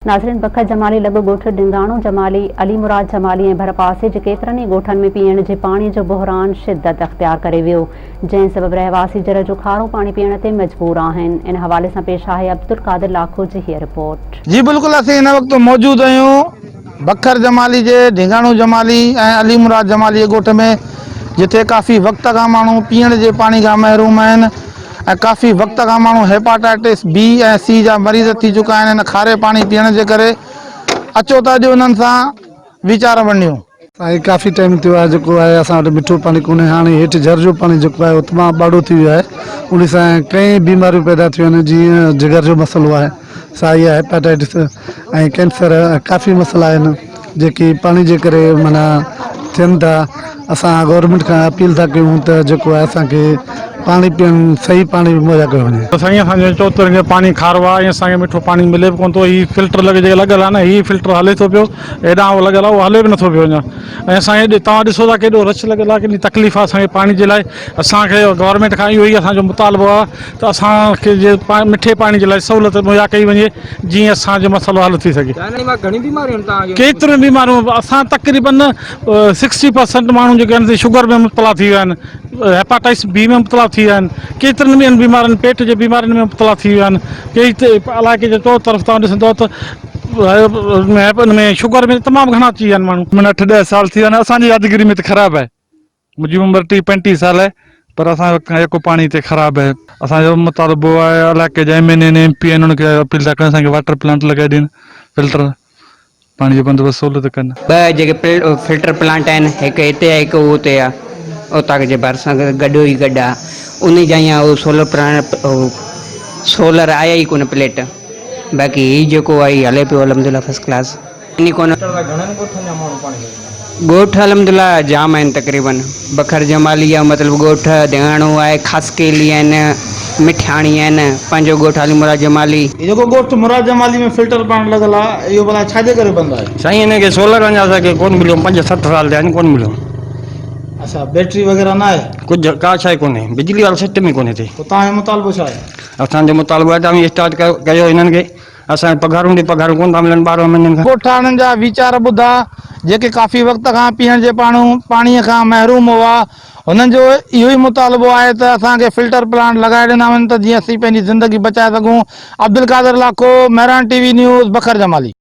ناظرين بکر جمالي لڳ ڳوٺ ڊنگاڻو جمالي، علي مراد جمالي ۽ ڀرپاسي جي ڪيترن ئي ڳوٺن ۾ پيئڻ جي پاڻي جو بحران شدت اختيار ڪري ويو جنهن سبب رهواسي جر جو کارو پاڻي پيئڻ تي مجبور آهن ان حوالي سان پيش آهي عبدالقادر لاکو جي هيء رپورٽ. جي بلڪل اسين هن وقت موجود آهيون بکر جمالي جي ڍينگاڻو جمالي ۽ علي مراد جمالي جي ڳوٺ ۾ جتي ڪافي وقت کان ماڻهو پيئڻ جي پاڻي کان محروم آهن ۽ ڪافي وقت کان ماڻهو هيپاٽائٽس بي ۽ سي جا مريض ٿي چڪا آهن هن کاري پاڻي پيئڻ جي ڪري اچو ته اڄ انهن سان ويچار ونڊيون. سائين ڪافي ٽائيم ٿيو آهي جيڪو آهي اسان وٽ مٺو پاڻي ڪونهي هاڻي هيٺ جھر جو پاڻي جيڪو آهي اهو تمام ٻاڙو ٿي ويو آهي انهي سان ڪئين بيماريون پيدا ٿيون آهن جيئن جگر جو مسئلو آهي سائي هيپاٽائٽس ۽ ڪينسر ڪافي مسئلا آهن جيڪي پاڻي جي ڪري معنيٰ ٿين ٿا اسان گورنمينٽ کان اپيل ٿا ڪيون ته جيڪو آهي اسان کي پاڻي پيئڻ صحيح پاڻي مهيا ڪيو وڃي. سائين اسان جي چوطرف جو پاڻي کارو آهي ۽ اسان کي مٺو پاڻي ملي به ڪونه ٿو هي فلٽر لڳ جيڪي لڳل آهي نه هي فلٽر هلي ٿو پيو هيڏانهن اهو لڳل آهي اهو هلي به نٿو پيو اڃا ۽ اسان کي توهان ڏسو ٿا ڪيڏو رش لڳل آهي ڪيڏي تڪليف آهي اسان کي پاڻي جي لاء اسان کي گورنمينٽ کان اهو ئي اسان جو مطالبو آهي ته اسان کي جي مٺي پاڻي جي لاء سهولت مهيا ڪئي وڃي جيئن اسان جو مسئلو حل ٿي سگهي. ڪيتريون بيماريون اسان تقريبن سڪسٽي پرسنٽ ماڻهو جيڪي آهن سي شگر ۾ مبتلا ٿي ويا آهن هيپاٽائس بي ۾ مبتلا ٿي ويا آهن ڪيترن ٻين بيمارين پيٽ جي بيمارين ۾ مبتلا ٿي ويا آهن ڪي علائقي جي چو طرف تان ڏسندو ته ان ۾ شگر ۾ تمام گهڻا اچي ويا آهن ماڻهو. من اٺ ڏهه سال ٿي ويا آهن اسان جي يادگيري ۾ ته خراب آهي. منهنجي عمر ٽيهه پنجٽيهه سال آهي پر اسان جي وقت کان يڪو پاڻي هتي خراب آهي. اسان جو مطالبو آهي علائقي جا ايم اين اي ۽ ايم پي آهن انهن کي اپيل ٿا ڪريون اسان کي واٽر پلانٽ لڳائي ڏين فلٽر پاڻي جو بندوبست سهولت ڪن. ٻه جيڪي فلٽر پلانٽ آهن هڪ هتي آهي هڪ اتي آهي اوطاق جي ڀرسان گڏو ئي گڏ آهي انهي جا ائين اهو سولر پلانٽ سولر آيا ئي ڪونه پليٽ باقي هي جيڪو آهي هي هلي پيو الحمدلله فرسٽ ڪلاس. ائين ڪونه. ڳوٺ الحمدلله جام آهن تقريبن بکر جمالي آ مطلب ڳوٺ ڌياڻو آهي خاصخيلي آهن مٺياڻي آهن پنهنجو ڳوٺ علي مراد جمالي. هي جيڪو ڳوٺ مراد جمالي ۾ فلٽر پلانٽ لڳل آ اهو ڀلا ڇا جي ڪري بند آهي؟ سائين هن کي سولر اڃا اسان کي ڪون مليو پنج 60 سال ٿيا آهن ڪون مليو. اڇا بيٽري وغيره نه آهي؟ ڪجهه ڪا شيء ڪونهي بجلي وارو سسٽم ئي ڪونهي هتي. پوء توهان جو مطالبو ڇا آهي؟ اسان جو مطالبو آهي ته اوهين اسٽارٽ ڪيو هنن کي. اسان کي پگهارون به پگهارون ڪونه ٿا ملن ٻارهن مهينن کان. ڳوٺاڻن جا ويچار ٻڌا، جيڪي ڪافي وقت کان پيئڻ جي پاڻيء کان محروم هئا، هنن جو اهو ئي مطالبو آهي ته اسان کي فلٽر پلانٽ لڳائي ڏنا وڃن ته جيئن اسين پنهنجي زندگي بچائي سگهون. Abdul Qadir Lakho, Mehran T V news, Bhakkar Jamali.